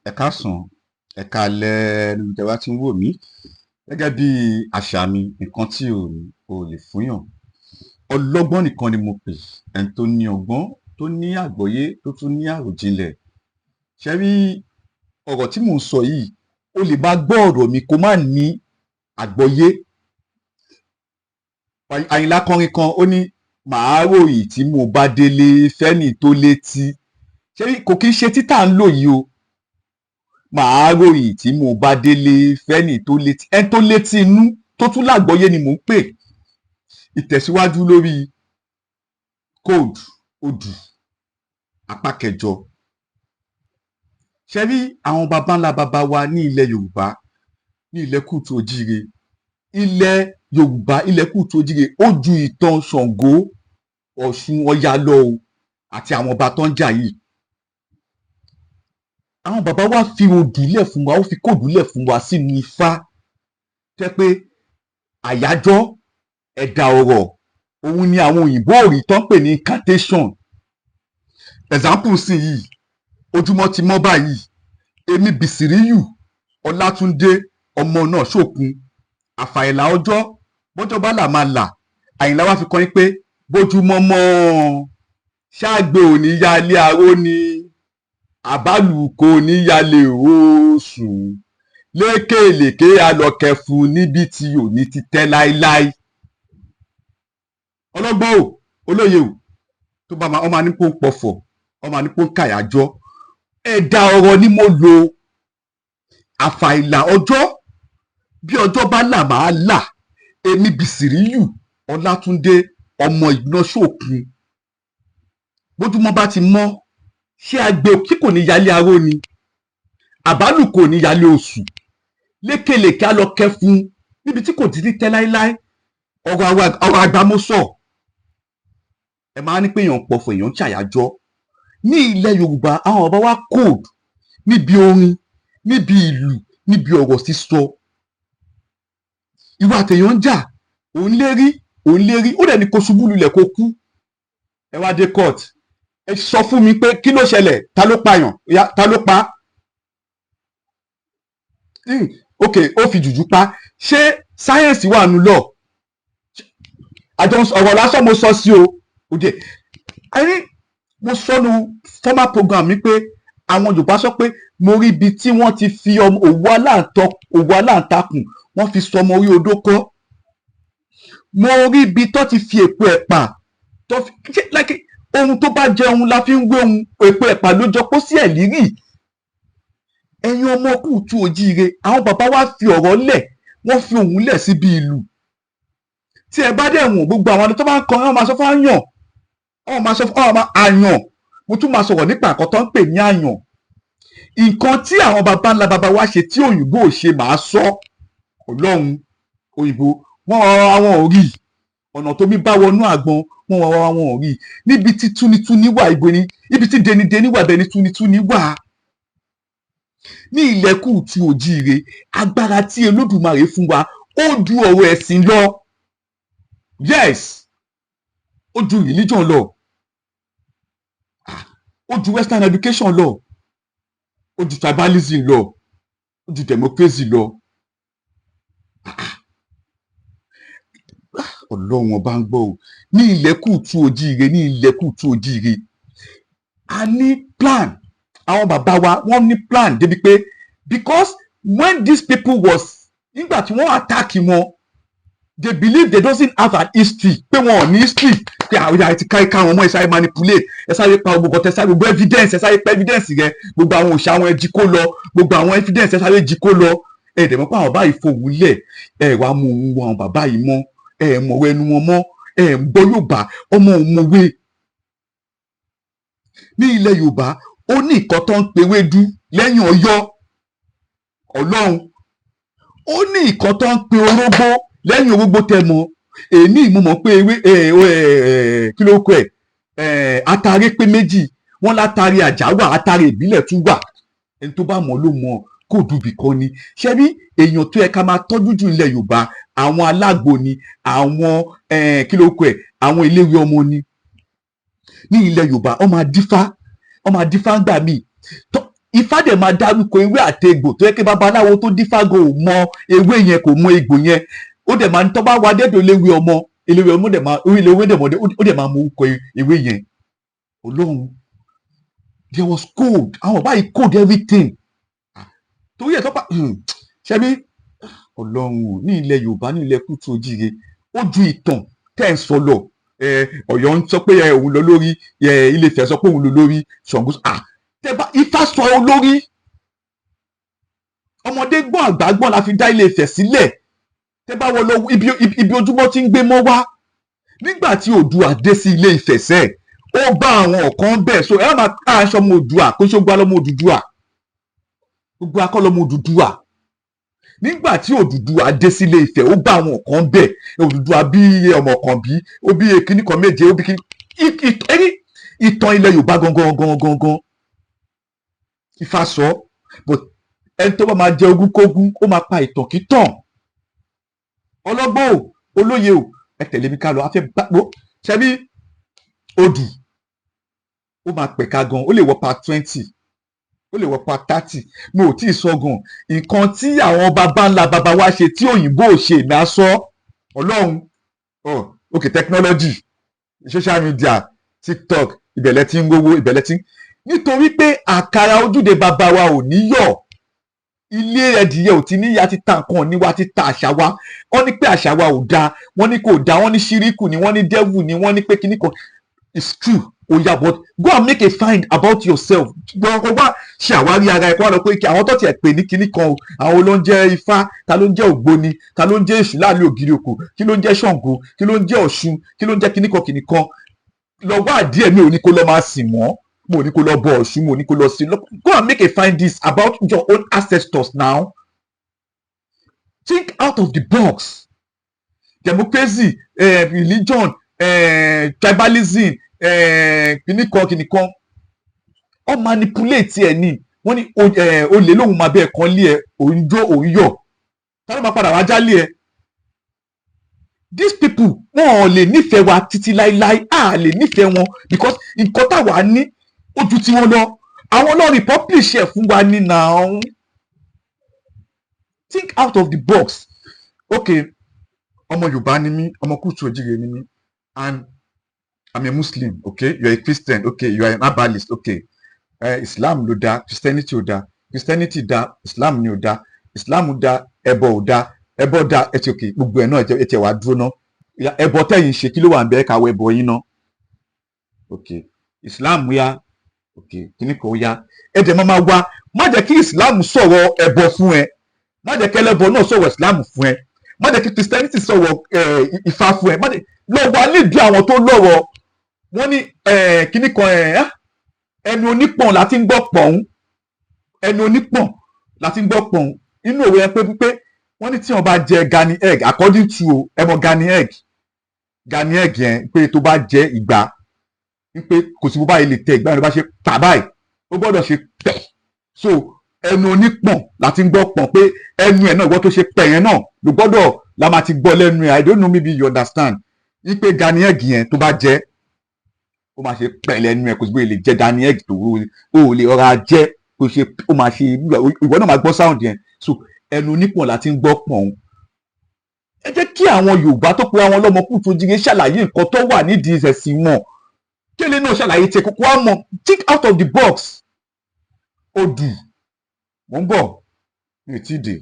Ẹ káàsán, ẹ káalẹ́ níbi tẹ́ bá ti ń wò mí. Gẹ́gẹ́ bí àṣà mi, nǹkan tí ò ní o lè fúnyàn. Ọlọ́gbọ́n nìkan ni mo pè, ẹni tó ní ọgbọ́n, tó ní àgbọ́yé, tó tún ní àròjinlẹ̀. Ṣé rí ọ̀rọ̀ tí mò ń sọ yìí, o lè máa gbọ́ ọ̀rọ̀ mi kó má ní àgbọ́yé. Àyìnlá kọrin kan, ó ní màá ròyìn tí mo bá délé fẹ́ni tó létí. Ṣé rí, kò kí ń ṣe títà ń lò yìí o. Màá ròyìn tí mo bá délé fẹ́ni tó létí. Ẹni tó létí inú tó tún lágbọ́yé ni mò ń pè. Ìtẹ̀síwájú lórí code odù apá kẹjọ. Ṣé rí àwọn baba ńlá baba wa ní ilẹ̀ Yorùbá, ní ilẹ̀ kùtù òjíire, ilẹ̀ Yorùbá, ilẹ̀ kùtù òjíire, ó ju ìtàn Ṣàngó, Ọ̀ṣun, Ọya lọ o, àti àwọn ọba tó ń jà yìí. Àwọn bàbá wa fi odù lẹ̀ fún wa, ó fi code lẹ̀ fún wa sínú Ifá. Tẹ́ pé àyájọ́ ẹ̀dà ọ̀rọ̀ òun ni àwọn òyìnbó ò rí tó ń pè ní incantation. Example sì yìí, ojúmọ́ ti mọ́ báyìí, èmi Bìsìríyù Ọlátúndé ọmọ náà ṣòkun àfàìlà ọjọ́ bọ́jọ́ bá là máa là. Àyìnlá wá fi kọrin pé bójúmọ́ mọ́ ṣáàgbé òní yálé aró ni àbálù kò ní yálé oṣù lékèlékè alọ̀kẹ̀fun níbi tí òní ti tẹ́ láéláé. Ọlọ́gbọ́n o, olóye o, tó bá máa ọmọ ní kó ń pọ̀fọ̀, ọmọ ní kó ń kàyájọ́. Ẹ̀dà ọ̀rọ̀ ni mo lò. Àfàìlà ọjọ́ bí ọjọ́ bá là máa là, èmi Bìsìríyù Ọlátúndé ọmọ Ìgbìnà-ṣòkun, bójúmọ́ bá ti mọ́, ṣé agbe tí kò ní yálé aró ni àbálù kò ní yálé oṣù lékelèké á lọ kẹfun níbi tí kò ti ní tẹ́ láéláé. Ọ̀rọ̀ àgbà mo sọ. Ẹ máa ní pé èèyàn ń pọ̀fọ̀, èèyàn ń ṣàyájọ́. Ní ilẹ̀ Yorùbá, àwọn bàbá wa code níbi orin, níbi ìlù, níbi ọ̀rọ̀ sísọ. Ìwà àtẹ̀yàn ń jà, òun lérí, òun lérí, ó dẹ̀ ní kó ṣubú lulẹ̀ kó kú. Ẹ wá dé court, ẹ sọ fún mi pé kí ló ṣẹlẹ̀? Ta ló pààyàn? Ta ló pa? Ok, ó fi jùjú pa. Ṣé sáyẹ́ǹsì wà nù lọ? Àjọ ọ̀rọ̀ lásán mo sọ sí o. Òde ẹni mo sọnù former program mi pé àwọn Yorùbá sọ pé mo rí ibi tí wọ́n ti fi òwú aláǹtakùn, wọ́n fi sọmọ orí odó kọ́. Mo rí ibi tó ti fi èpo ẹ̀pà tó fi ṣe like ohun tó bá jẹun la fi ń wé ohun. Èpo ẹ̀pà ló jọ pọ́ sí ẹ̀lírì. Ẹ̀yin ọmọ kùtù òjíire, àwọn bàbá wa fi ọ̀rọ̀ lẹ̀, wọ́n fi ohùn lẹ̀ síbi ìlú. Tí ẹ bá dẹ̀ wọ̀n gbogbo àwọn tó bá ń kọrin, wọ́n máa sọ fún àyàn, wọ́n máa sọ fún àyàn. Mo tún máa sọ̀rọ̀ nípa nǹkan tó ń pè ní àyàn, nǹkan tí àwọn baba ńlá baba wa ṣe tí òyìnbó ò ṣe. Màá sọ. Ọlọ́run, òyìnbó wọ́n wá wọn ò rí ọ̀nà tó mi bá wọnú àgbọn. Wọ́n wá wọn ò rí níbi tí túnitúni wà. Ibo ni ibi tí denideni wà? Bẹ́ẹ̀ ni túnitúni wà ní ilẹ̀ kùtù òjíire. Agbára tí Olódùmarè fún wa, ó ju ọ̀rọ̀ ẹ̀sìn lọ. Yes, ó ju religion lọ, ó ju western education lọ, ó ju tribalism lọ, ó ju democracy lọ. Ọlọ́run ọba ń gbọ́ o. Ní ilẹ̀ kùtù òjíire, ní ilẹ̀ kùtù òjíire, a ní plan. Àwọn bàbá wa, wọ́n ní plan débi pé because when these people was, nígbà tí wọ́n attack wọn, they believe they doesn't have an history, pé wọn ò ní history, pé àwọn ìyá ti ká wọn mọ́. Ẹ sáré manipulate, ẹ sáré pa gbogbo ọ̀tẹ̀, sáré gbogbo evidence, ẹ sáré pa evidence rẹ, gbogbo àwọn òòṣà àwọn, ẹ jí kó lọ, gbogbo àwọn evidence, ẹ sáré jí kó lọ. Ẹ dẹ̀ mọ̀ pé àwọn bàbá yìí fohùn lẹ̀. Ẹ wàá mú ohun àwọn bàbá yìí mọ́, ẹ mọ̀rọ̀ ẹnu wọn mọ́, ẹ gbọ́ Yorùbá ọmọ òmùwé. Ní ilẹ̀ Yorùbá, ó ní nǹkan tó ń pe wédú lẹ́yìn Ọ̀yọ́. Ọlọ́run, ó ní nǹkan tó ń pe orógbó lẹ́yìn orógbó. Tẹ mọ̀ èmi, mo mọ̀ pé ewé kí ló kọ ẹ̀, atare pé méjì. Wọ́n látàrí àjà wà, atare ìbílẹ̀ tún wà. Ẹni tó bá mọ̀ ló mọ̀. Kóòdù bìkan ni ṣé bí èèyàn tó yẹ ká máa tọ́jú jù ilẹ̀ Yorùbá, àwọn alágbo ni, àwọn kí ló kọ ẹ̀, àwọn eléwé ọmọ ni. Ní ilẹ̀ Yorùbá, wọ́n máa dífá, wọ́n máa dífá ńgbà míì. Ifá dẹ̀ máa dárúkọ ewé àti egbò tó yẹ kí babaláwo tó dífá gan ò mọ ewé yẹn, kò mọ egbò yẹn. Ó dẹ̀ máa ń tọ́ bá wa dẹ́dọ̀ eléwé ọmọ, eléwé ọmọ dẹ̀ máa eléwé dẹ̀ mọ́, ó dẹ̀ máa mọ orúkọ ewé yẹn. Ọlọ́run, there was code. Àwọn bàbá yìí code everything. Torí ẹ̀ tọ́pa ṣẹ́bí Ọlọ́run ò ní ilẹ̀ Yorùbá, ní ilẹ̀ kútù ojíire, ó ju ìtàn tẹ́ ẹ̀ ń sọ lọ. Ọ̀yọ́ ń sọ pé òun lọ lórí, Ilé Ifẹ̀ sọ pé òun lọ lórí, Ṣàngó. Tẹ́ bá Ifá sọ olórí, ọmọdé gbọ́n, àgbà gbọ́n la fi dá Ilé Ifẹ̀ sílẹ̀. Tẹ́ bá wọ lọ ibi ojúmọ́ tí ń gbé mọ́ wá nígbà tí Oòduà dé sí Ilé Ifẹ̀ sẹ́ẹ̀, ó bá àwọn ọ̀kan bẹ́ẹ̀. So ẹ má máa aṣọ ọmọ Oòduà kó ṣó gbá lọ́mọ Odùduwà, gbogbo akọ́lọ́mọ Odùduwà. Nígbà tí Odùduwà dé sí Ilé Ifẹ̀, ó bá àwọn kan bẹ́ẹ̀. Odùduwà bí ọmọ kan bí ó bí kíní kan méje, ó bí kíní ìtàn ilẹ̀ Yorùbá gangan gangan gangan. Ifá sọ, but ẹni tó bá máa jẹ ogún kógún, ó máa pa ìtàn kítàn. Ọlọ́gbọ́n o, olóye o, ẹ tẹ̀lé mi ká lọ. Afẹ́ bá ṣẹ́bí odù, ó máa pẹ̀ka gan. Ó lè wọ part 20, ó lè wọ part 30. Mo ò tí ì sọ gan nǹkan tí àwọn baba ńlá baba wa ṣe tí òyìnbó ò ṣe. Èmi á sọ. Ọlọ́run, oh ok, technology, social media, TikTok, ìbẹ̀lẹ̀ tí ń rówó, ìbẹ̀lẹ̀ tí ń nítorí pé àkàrà ojúde baba wa ò ní yọ̀, ilé ẹdìyẹ ò ti níyà, ti ta nǹkan ní wa, ti ta àṣà wa. Wọ́n ní pé àṣà wa ò dáa, wọ́n ní kò dáa, wọ́n ní ṣíríkù ni, wọ́n ní devil ni, wọ́n ní pé kíní kan. It's true oya, but go and make a find about yourself. Gbọ́n wá ṣe àwárí ara ẹ̀, kó wá lọ pé kí àwọn tó tiẹ̀ pè ní kíní kan o, àwọn ló ń jẹ́ Ifá, ta ló ń jẹ́ Ògbóni, ta ló ń jẹ́ Èṣù láàrin ògiri òkò, kí ló ń jẹ́ Ṣàngó, kí ló ń jẹ́ Ọ̀ṣun, kí ló ń jẹ́ kíní kan kíní kan. Lọ wá díẹ̀. Mi ò ní kó lọ máa sìn wọ́n, mo ò ní kó lọ bọ Ọ̀ṣun, mo ò ní kó lọ sí. Go and make a findings about your own ancestors. Now think out of the box. Democracy, religion, tribalism, kìnnìkan kìnnìkan, ọ manipulate ẹ ní. Wọ́n ní olè lòun máa bẹ́ẹ̀ kan lé ẹ, òun jó, òun yọ̀, ta ló máa padà wá jálé ẹ? These people, wọn ò lè nífẹ̀ẹ́ wa títí láíláí. A lè nífẹ̀ẹ́ wọn because nǹkan táwa ní ó ju tiwọn lọ. Àwọn náà republish ẹ̀ fún wa ní. Now think out of the box. Okay, ọmọ Yorùbá ni mí, ọmọ kúùtù òjìrè ni mí, and I'm a Muslim. Okay, you are a Christian. Okay, you are an herbalist. Okay, Islam ló dá, Christianity ò dá. Christianity dá, Islam ni ò dá. Islam dá, ẹbọ ò dá, ẹbọ dá. Ẹ ti okay, gbogbo ẹ náà ẹ ti wá dúró ná. Ẹbọ tẹ̀yin ṣe, kí ló wà ń bẹ? Káwọ ẹbọ yín ná. Okay, Islam yá. Okay, kíní kan ó yá. Ẹ dẹ̀ máa wá, má jẹ́ kí Islam sọ̀rọ̀ ẹbọ fún ẹ, má jẹ́ kí ẹlẹ́bọ náà sọ̀rọ̀ Islam fún ẹ, má jẹ́ kí Christianity sọ̀rọ̀ Ifá fún ẹ. Má jẹ́ lọ wá nídìí àwọn tó lọ́rọ̀. Wọ́n ní kíní kan, ẹnu onípọ̀n la ti ń gbọ́ pọ̀n, ẹnu onípọ̀n la ti ń gbọ́ pọ̀n. Inú òwe yẹn pé wọ́n ní tí wọ́n bá jẹ garden egg, according to ẹ mọ̀ garden egg, garden egg yẹn, pé tó bá jẹ ìgbà, wípé kò sí bó báyìí lè tẹ ìgbà yẹn, ló bá ṣe tà báyìí, ó gbọ́dọ̀ ṣe pẹ̀. So ẹnu onípọ̀n la ti ń gbọ́ pọ̀n, pé ẹnu ẹ̀ náà, ìwọ tó ṣe pẹ̀ yẹn náà ló gbọ́dọ̀ la máa ti gbọ́ lẹ́nu ẹ̀. I don't know, maybe you understand, wípé garden egg yẹn, tó bá jẹ, ó máa ṣe pẹ̀ lẹ́nu ẹ̀. Kò sí bóyá lè jẹ garden egg tó o lè rọra jẹ kó ṣe, ó máa ṣe, ìwọ náà máa gbọ́ sound yẹn. So ẹnu onípọ̀n la ti ń gbọ́ pọ̀n. Ẹ jẹ́ kí àwọn Yorùbá tó pe àwọn ọlọ́mọ kútu jíire ṣàlàyé nǹkan tó wà nídìí ẹ̀sìn wọn. Kéle náà ṣàlàyé tiẹ̀ kókó wá mọ̀. Think out of the box. Odù, mò ń bọ̀, mi ò tí ì dé.